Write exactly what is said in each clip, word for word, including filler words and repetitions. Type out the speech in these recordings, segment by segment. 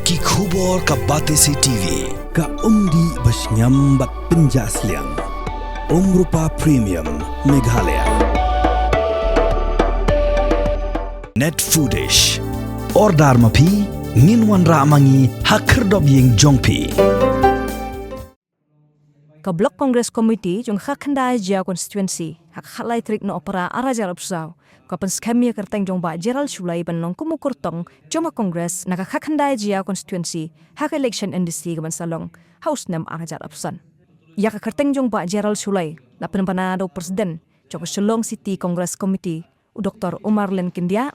Ki khubor ka Batesi T V. Ka umdih ba shngiam bad pynjah sliang. Umrupa Premium Meghalaya. Net Foodish. Order ma phi, ngin wanrah ma ngi ha khyrdop ïing jong phi. Ka Block Congress Committee jong ka khatkhyndai jia constituency ha ka khatlai tarik Nohprah arhajar arphew saw ka pynskhem ïa ka kyrteng jong Bah Gerald Shullai ban long kum u kyrtong jong ka Congress na ka khatkhyndai jia constituency ha ka election M D C ka ban sa long ha u snem arhajar arphew san. Ïa ka kyrteng jong Bah Gerald Shullai la pynbna da u President jong ka Shillong City Congress Committee, u Doktor Umar Len Kyndiah,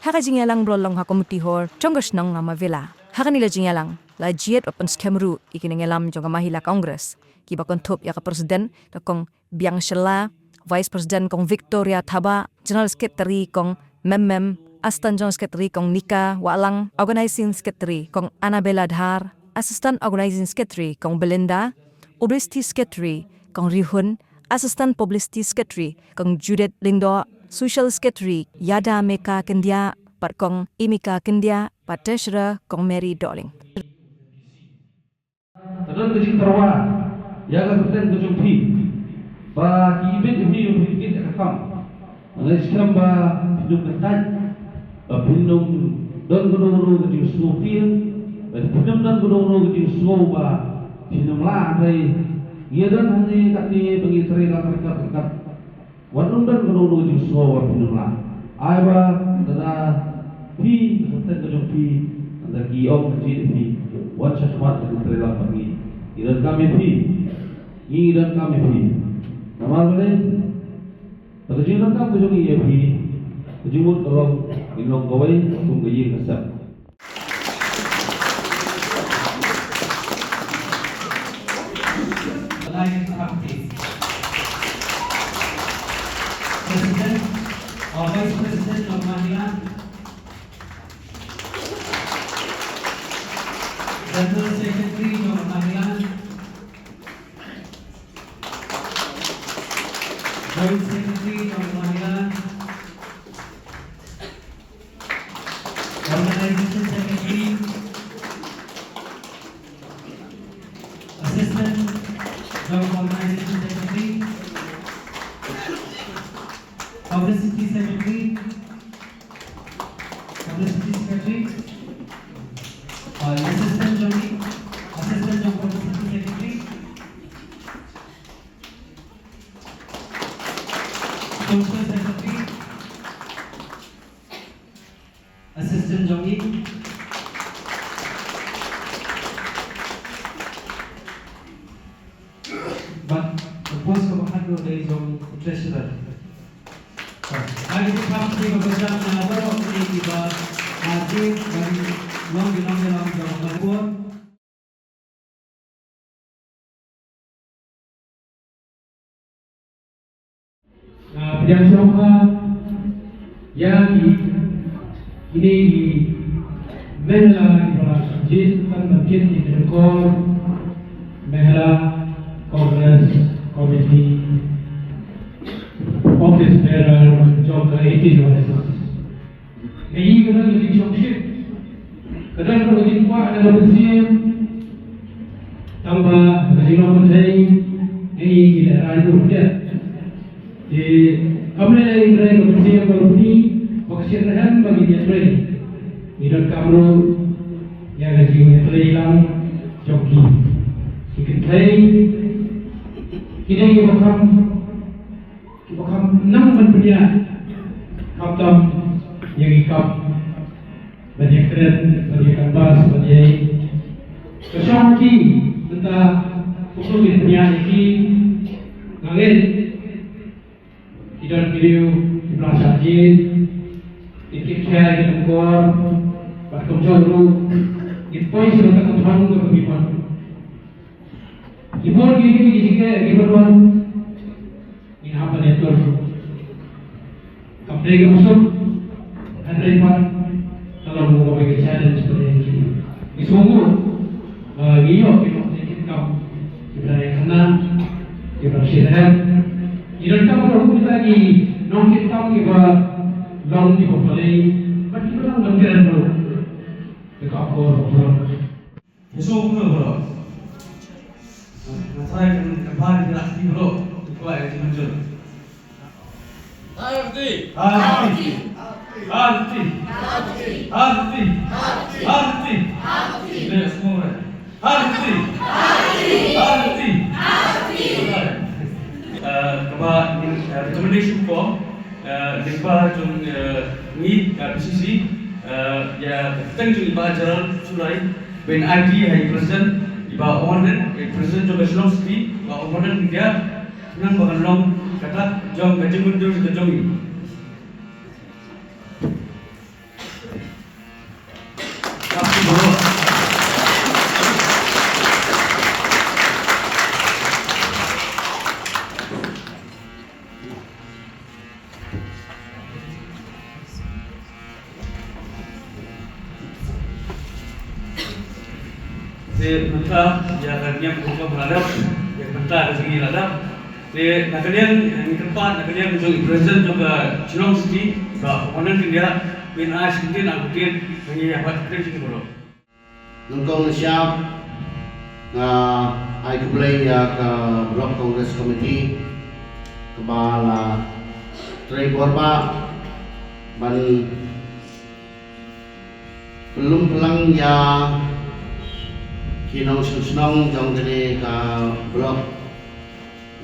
ha ka jingïalang ba la long ha Committee Hall jong ka shnong Mawla. Ha kane ka jingïalang la jied bad pynskhem ruh ïa ki nongïalam jong ka Mahila Congress kiba kynthup ïa ka President ka Kong Biang Shylla, Vice President Kong Victoria Thabah, General Secretary Kong Memmem, Assistant General Secretary Kong Nika Wahlang, Organizing Secretary Kong Annabella Dhar, Assistant Organizing Secretary Kong Belinda, Publicity Secretary Kong Rihun, Assistant Publicity Secretary Kong Judith Lyngdoh, Social Secretary Yada Meka Kyndiah bad Kong Imika Kyndiah bad Treasurer Kong Mary Dohling. Ka don ka jingtyrwa ïa ka kyrteng ka jong phi ba ki ibit ïa phi ba phin kit ïa ka kam. Nga ngeit skhem ba phin ym kyntait, ba phin ym don kano kano ka jingsngewtieng, ba phin ym don kano kano ka jingsngew ba phin ym lah. Hynrei ngi don hangne katne ba ngi trei lang ryngkat ryngkat. Wat ym don kano kano ka jingsngew ba phin ym lah. Ai ba lada phi, ka kyrteng ka jong phi, lada ki ong ka jong phi, wan shakhmat, ka trei lang bad ngi. Ngi donkam ïa phi. Ngi donkam ïa phi. Namar balei? Ba ka jingdonkam ka jong ngi ïa phi, ka jingmut ka long, ngin long kawei kum ka ïing ka sem. President or Vice President of Mahila, General Secretary of Mahila, Joint Secretary of Mahila, Organization Secretary, Assistant Joint Organization Secretary, Publicity Secretary, Publicity Secretary, uh, Assistant Joint, Assistant Joint Publicity Secretary, Social Secretary, Assistant Jong I, bad ka post kaba khatduh dei jong u Treasurer. Ai ki kam ki ba bajam na baroh ki ba, ah, ki ba long ki nongïalam jong ka por. Nga pdiang sngewbha ïa ki, kine ki mehla kiba la jied ban pynkit ïa ki jingkor mehla Congress Committee, Office Bearer jong ka eighteen West. Ngi ka don ka jingshongshit, ka don ka jingkwah na ka mynsiem, tang ba ka jinglong pyrthei ngi ki lehrain ruh pyrthei. Te kam lehrain ka mynsiem ka ruh pyrthei ba ka shisha ba ngi ïatrei. Ngi donkam ruh ïa ka jingïatrei lang jong ki. Ki kynthei ki dei kiba kham Kiba kham nang ban pynïaid, khamtam ïa ki kam ban ïakren, ban ïa canvass, ban ïa, ka shong ki mynta, kumno kin pynïaid ïa ki. Nga ngeit ki don ki riew kiba la shah jied, kin kit khia ïa ki longkor, bad kumjuh ruh kin poi sha kata ka thong kaba ngi pan. Ki bun ki, ki, ki jingeh kiba wan. Ngin hap ban ïatur. Kam dei kaba suk, hynrei pat ka long kawei ka challenge ba dei. Ngi sngewbha, eh, ngi ïoh ki nongkitkam kiba dei khana, kiba shitrhem. Ngi donkam ruh kita ki nongkitkam kiba long kiba balei bad kiba long ban kren ruh. Te ka Yesu kumno bro? Nga try kan kan ban kira ti bro. Ko ai ti manjur. Arti. Arti. Arti. Arti. Arti. Arti. Arti. Arti. Arti. Arti. Arti. Kaba recommendation form lyngba jong ngi ka P C C, ïa ka kyrteng jong i Bah General Shullai, ban ai ha i President, i Bah Ong Won Lyn, i President jong ka Shillong City, Bah Ong Won Lyn, India, nang ba kan long kata jong ka jingmynjur ka jong i. Te mynta ïa ka niam ka hukum la dep, ïa mynta ka jingïaladap. Te na ka liang ngi kyrpad na ka liang jong i President jong ka Shillong City, Bah Ong Won Lyn, India, ban ai shi kyntien ar kyntien, ngi ïa pat kyntien jingkyrkhu. Nyngkong nyngshap nga ai khublei ïa ka Block Congress Committee kaba la trei bor bha ban pynlum pynlang ïa ki nongshong shnong jong kane ka block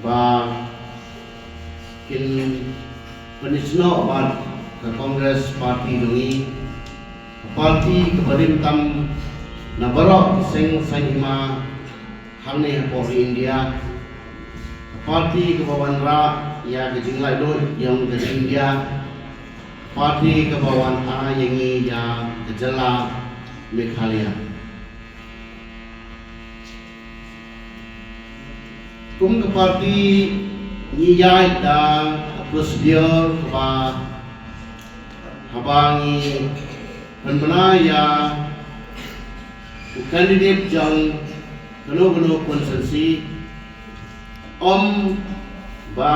ba kin pynsnoh bad ka Congress Party jong ngi, ka party kaba rim tam na baroh ki seng saiñ hima hangne hapoh ri India, ka party kaba wanrah ïa ka jinglaitluid jong ka ri India, ka party kaba wan ai ïa ngi ïa ka jylla Meghalaya. Kum ka party ngi ïaid da ka procedure kaba haba ngi pynbna ïa u candidate jong kano kano constituency, ym ba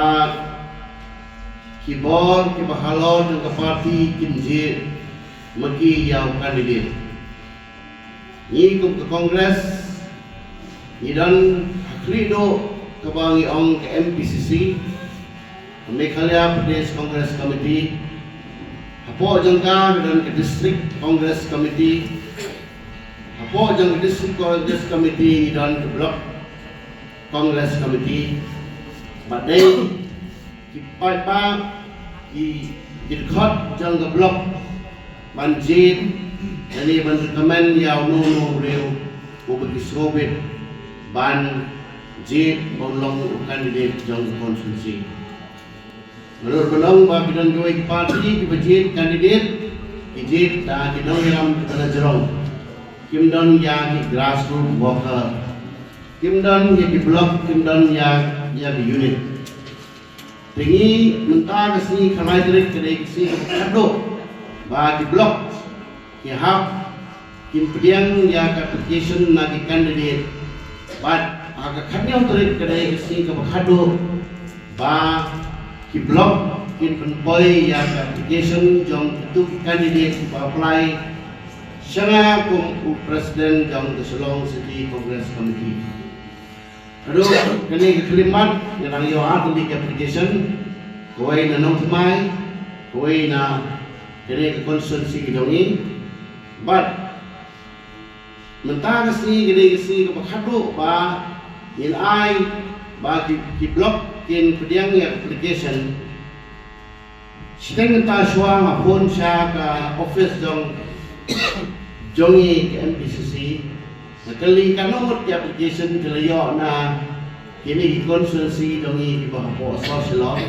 ki bor kiba halor jong ka party kin jied ma ki ïa u candidate. Ngi kum ka Congress ngi don ha khlieh duh kaba ngi ong ka M P C C, ka Meghalaya Pradesh Congress Committee. Hapoh jong ka ngi don ka District Congress Committee. Hapoh jong ka District Congress Committee ngi don ka Block Congress Committee. Bad dei ki paidbah, ki, ki dkhot jong ka block ban jied lane ban recommend ïa uno uno u briew uba ki sngewbit ban jied ban long u candidate jong ka constituency. Nalor ba long ba ki don kiwei ki party kiba jied candidate, ki jied da ki nongïalam kiba la jrong. Kim don ïa ki grassroots worker. Kim don ïa ki block, kim don ïa, ïa ki unit. Te ngi mynta ka sngi khatlai tarik ka dei ka sngi kaba khadduh ba ki block ki hap kin pdiang ïa ka application na ki candidate. Bad ha ka khathynñiew tarik ka dei ka sngi kaba khadduh ba ki block kin pynpoi ïa ka application jong kito ki candidate kiba apply sha nga kum u president jong ka Shillong City Congress Committee. Haduh kane ka khyllipmat nga dang ïoh ar tylli ki application, kawei na Nongthymmai, kawei na kane ka constituency ka jong ngi. Bad mynta ka sngi ka dei ka sngi kaba khadduh ba ngin ai ba ki, ki block kin pdiang ïa ka application. Shiteng mynta shuwa nga phone sha ka office jong, jong ngi ka M P C C. Nga kylli katno ngut ki application ki la ïoh na kine ki constituency jong ngi kiba hapoh South Shillong.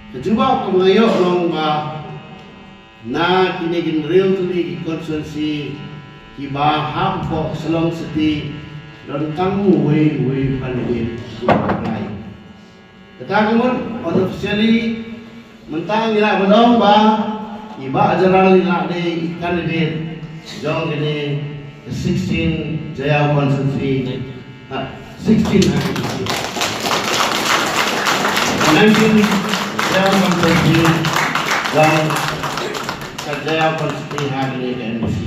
Ka jubab kaba nga ïoh long ba na kine ki hynriew tylli ki constituency kiba hapoh Shillong City don tang uwei uwei u candidate uba apply. Kata ka mut unofficially mynta ngi lah ban ong ba i Bah General i lah dei i candidate jong kane ka sixteen Jaiaw constituency. Ha, sixteen ha, nineteen Jaiaw constituency jong ka Leh constituency ha kane ka M D C